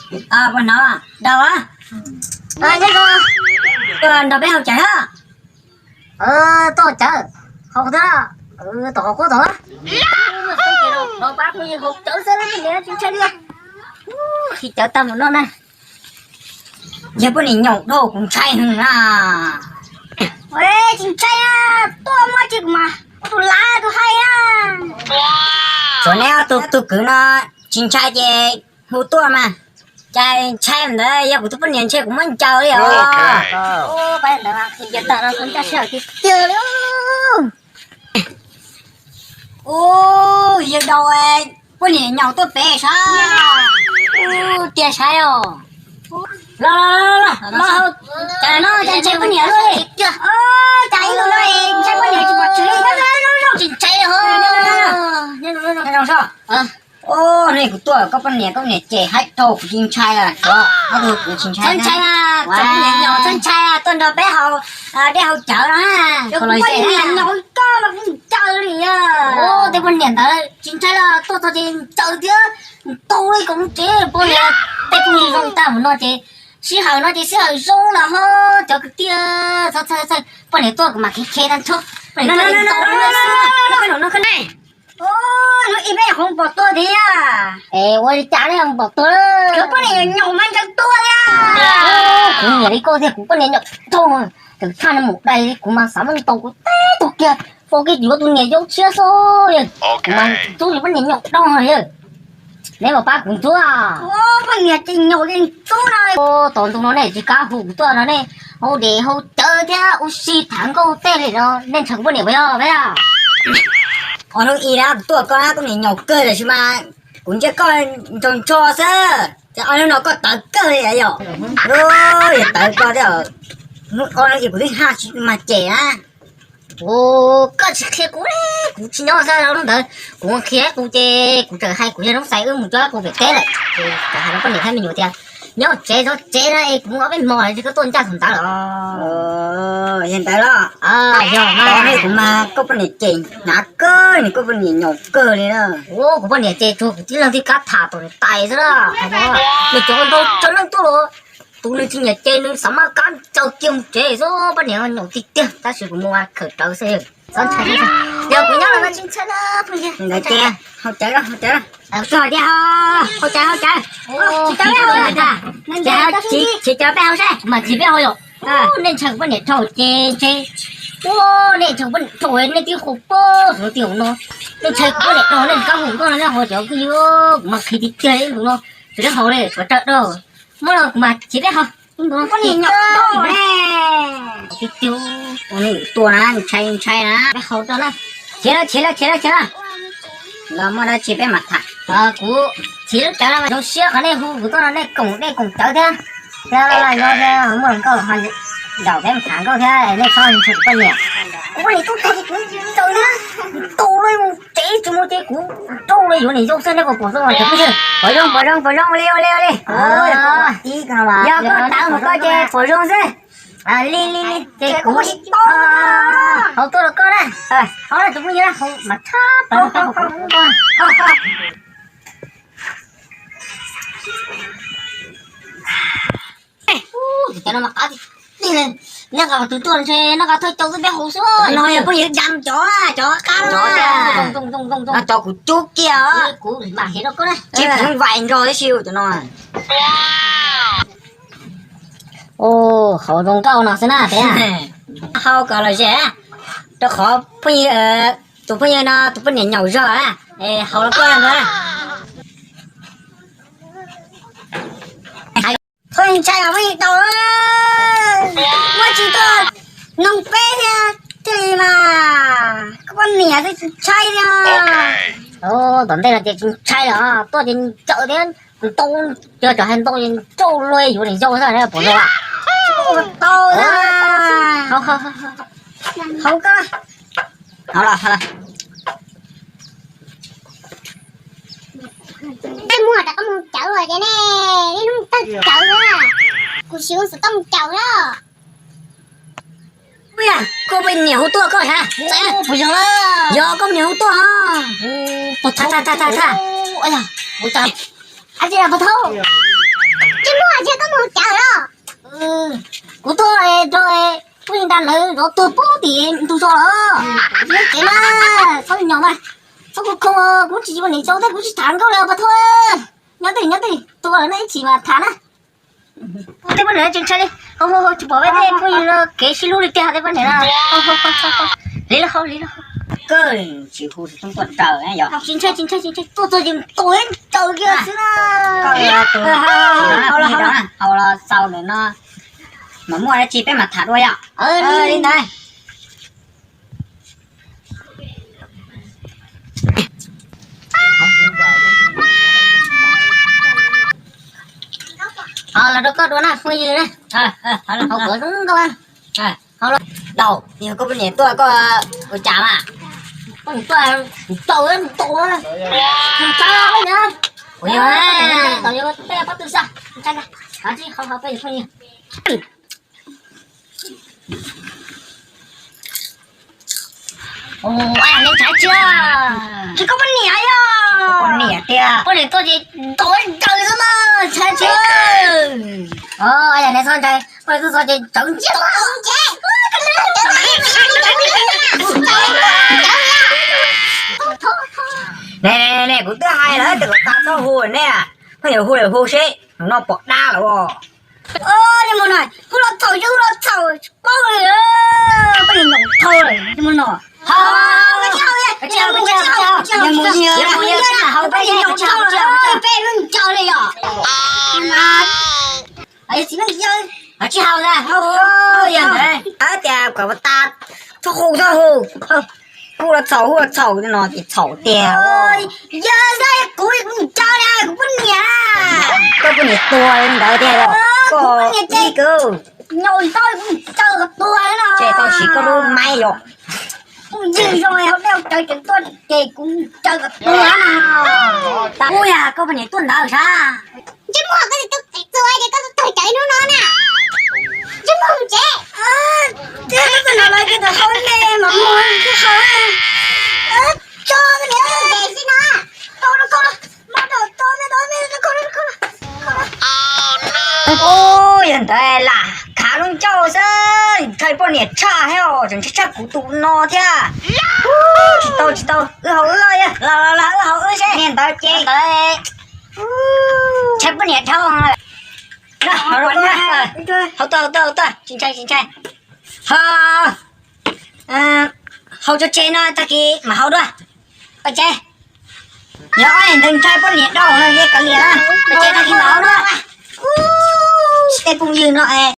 Puas hnov, Daus a? Nrog peb haus cawv a. Tuaj haus cawv, haus tom, tom qhov qub tom. Haus cawv xwb, tsis ntshai li. Khi cawv tag mus no na. Yog poj niam nyaum dhau kuv ntshai heev na. Tsis ntshai na, tuaj muab tsis kuv mas ua tus lav tus hais na. Tsuav neb ob tug tug kwv no tsis ntshai ces hu tuaj mas. Cas ntshai ntawd yog kuv tus poj niam ntshe kuv muab ncaws li os. Pab ntawd mas kuv ncaws tawm no kuv ncaj sij hawm tiag tiag li. Ub, yawg Daus, poj niam nyaum tuaj pem sav. Ub, tiag saib os. Los los los, cas no cas ntshai poj niam luaj li. Cas ib lus no ntshai poj niam tsis pom tshwm li. Tsis ntshai li ho. Ub, no kuv tuaj koj poj niam, koj poj niam cem haib dhau kuv tsis ntshai lawm. Ob tug kuv tsis ntshai. Txhob ntshai, txhob ntshai, tuaj nrog peb haus dej haus cawv no. Kuv poj niam nyaum koj mas kuv ncaws li. Tej poj niam ntawd tsis ntshai los tuaj txog ces ncaws thiab ntaus li kom mus tsev poj niam. Tej phooj ywg zoo tag mus no ces sij hawm no ces sij hawm zoo los ho cov kwv tij. Txhob txhob, poj niam tuaj kuv mam khev khev tag nrho. Poj niam tuaj ces ntaus li no xwb. Hnub ib peb nyuam qhuav pom tuaj thiab. Es ua li cas nej pom tuaj? Kuv poj niam nyaum mas ncaws tuaj thiab. Kuv nyiam li koj tiag, kuv poj niam nyaum dhau, tseem tshaj nws mus dai li kuv mas xav muab ntaus kuv teb tug kiag, pom kiag yuav tus niam yau tshiab xwb li. Kuv mas ntxub nws poj niam nyaum dhau li. Neb puas pab kuv ntxub? Poj niam tsis nyaum li ntxub no. Tos ntu no nej tsis kam hu kuv tuaj no nej haus dej haus cawv thiab ua si tham nkauj tej li no nej ntshai kuv poj niam puas yog? Ob hnub ib na kuv tuaj koj na, koj niam nyaum kawg tam sis mas kuv ntsia koj nrog ntsho xwb, ces ob hnub no koj tawv kawg li yom. Yog tawv koj thiab, hnub ob hnub ib kuv twb haj tsis mag cem na. Koj tsis qhia kuv, kuv tsis nyob xwb hnub ntawd, kuv qhia kuv ces kuv txawm hais kuv yog Noob Xais wb mus coj kuv pem teb lawm, ces txawm hais rau poj niam thiab me nyuam tias nyob tsev zov tsev na es kuv mus ob peb hmo es koj tuaj ncaj thaum ntawd los. Yog ntawd los, yog mas kuv mas koj poj niam cem hnav kawg, nws koj poj niam nyaum kawg li na. Kuv poj niam ces tsuas kuv tib leeg twb kab tham tom niam tais xwb na. Nws cov nraug cov neeg tuaj los tus nws tsis nyiam ces nws xav mas kab ncaws kiag mus tsev xwb, poj niam nyaum tiag tiag, tab sis kuv mus khawm rawv xwb. Txhob ntshai, yog kuv nyob los no tsis ntshai na. Ntawd ces haus cawv, haus cawv, haus cawv, haus cawv, tsis cawv peb haus saib, mas tsis peb haus yom. Nej ntshai kuv poj niam dhau ces ntshe, nej ntshai kuv poj niam dhau nej twb haus pob suav tiag no. Nej ntshai kuv poj niam dhau nej kab haus koj no nej haus cawv kuj yog kuv mas qhia tiag tiag ib lus no. Tsis peb haus li, kuv tawm dhau. Muab los kuv mas tsis peb haus. Poj niam nyaum dhau ne. Tus tua na, ntshai ntshai na. Peb haus rau na. Khiav lawm, khiav lawm, khiav lawm, khiav lawm. Los muaj dab tsi peb mam tham. Kuv khiav lub cawv no zoo siab qhov nej hu kuv tuaj no, nej koom dej koom cawv thiab. Thiab yog muaj hluas nkauj ho zaum peb mus tham nkauj thiab, nej txhob ntshai kuv poj niam. Kuv poj niam tub tag ces kuv ncaws thiab, ntaus li mus tsev tsis mus ces kuv rau li yuav niam yau xwb, nej puas pom zoo os cov phooj ywg? Pom zoo, pom zoo, pom zoo, ua li, ua li, ua li. Yog koj tawv mus koj ces pom zoo xwb. Li li li ces kuv haus tuaj rau koj na. Haus na tus phooj ywg na, haus mas tshaj plaws. Cov no mas qab tiag tiag li. Nej nqa tus tuaj ntshe nej nqa thawj cau xwb peb haus xwb. No yog phooj ywg dam cov, cov qab no. Cov kuv cub kiag os. Kuv mam hiav rau koj na. Tsis pheev vais nrog tib si cov no. Haus zoo nkauj no xwb na. Haus kom lom zem, rau qhov phooj ywg, tus phooj ywg no tus poj niam nyaum zog na. Haus los koj ntag. Txhob ntshai os phooj ywg Daus, muaj tsis tuaj noog peb thiab thiaj li mas, koj poj niam twb tsis ntshai thiab. Tom ntej no ces tsis ntshai lawm, tuaj ces ncaws thiab ntaus, yog cov hais ntau ces nrauj luag yuav niam yau xwb, pom zoo. Tau, haus koj. Ab, muaj rov qab mus cawv ces nej ib hnub tawg cawv na. Kuv sim ua xov tooj cawv na. Koj poj niam hu tuaj koj hab? Yog koj poj niam hu tuaj. Ab, tsis yog pog thauj. Lawv zov tuag pub tim ntug zos lawm. Txhob nyom mas, txhob khoo khoo, kuv tsis yog niam tsaus thiab kuv tsis tham nkauj li pas thua. Nyob twg nyob twg tua lawm no ib chim mas tham na. Tej poj niam tseem ntshai li, tsis pom peb tej phooj ywg no kev sib hlub li tiag tej poj niam no. Li loj hau li loj hau. Koj tsis hu tsis tuaj raws yom. Tsis ntshai tsis ntshai tsis ntshai, tuaj txog ces ntaus ntaus kiag xwb na. Koj yog tus hau los xaus ntawm no, mas muaj dab tsi peb mam tham dua yom. Li ntawd. Los rau koj dua na phooj ywg na. Hau los hau kawg zoo nkauj. Hau los. Tau, yog koj poj niam tuaj koj ua cas mas? Koj niam tuaj tau tau tau. Kuv yog tau yog tej pab twg xwb. Ntshai ntshai, qhov qhov peb yog phooj ywg. Ua cas nej ntshai tsis? Ces koj poj niam yog. Poj niam tiag. Poj niam tuaj ces ntaus ntaus xwb mas ntshai tsis? Ua cas nej txhob ntshai, poj niam tuaj txog ces tsawv ntaus. Ne ne ne, kuv twb hais lawm tias kom txhob hu ne, koj yuav hu lawm hu seb no pom dab lawm os. Mus no, hu los txhaum, hu los txhaum, tsis paub li, poj niam ntaus dhau lawm mus no. Peb lub ncaus li yom. Tsis haus li, yog tias kom tas, txhob hu, txhob hu. Hu los txhaum, hu los txhaum no ces txhaum tiag. Yog kuv, kuv mus tso li kuv poj niam. Koj poj niam tuag li ntawd tiag los? Koj ib kawg. Nyaum ntau kuv mus tso kom tuag no. Ces tau siv koj lub maib yom. Kuv ywg zoo hauv dej hauv cawv ces tuaj ces kuv mus tso kom tuag no. Kuv yog koj poj niam tuaj ntawd sas. Ntsej muag koj tsis tau txais txuas ces koj tau tawg cawv hnub no na. Ntsej muag tsev. Ces koj txawm no lawv ces tau hau ne mas muag tsis hau. Tso niam txes xwb no. Tau no, tau no. Mas tau tau me tau me tau kho kho. Ub, yog ntawd lam khav lub ncauj xwb, ntshai poj niam tshaj thiab os, tseem ntshai tshaj kuv tus no thiab. Tsis tau tsis tau, wb haus wb, los los wb haus wb seb niag ntawd ces ntshai poj niam dhau. Haus tuaj haus tuaj haus tuaj, tsis ntshai tsis ntshai. Haus tso tseg no tag kis mam haus dua. Paj Tseb, yog ob niag ntawd ntshai poj niam dhau no ces kav liam, Paj Tseb tag kis mam haus dua. Tej phooj ywg no es.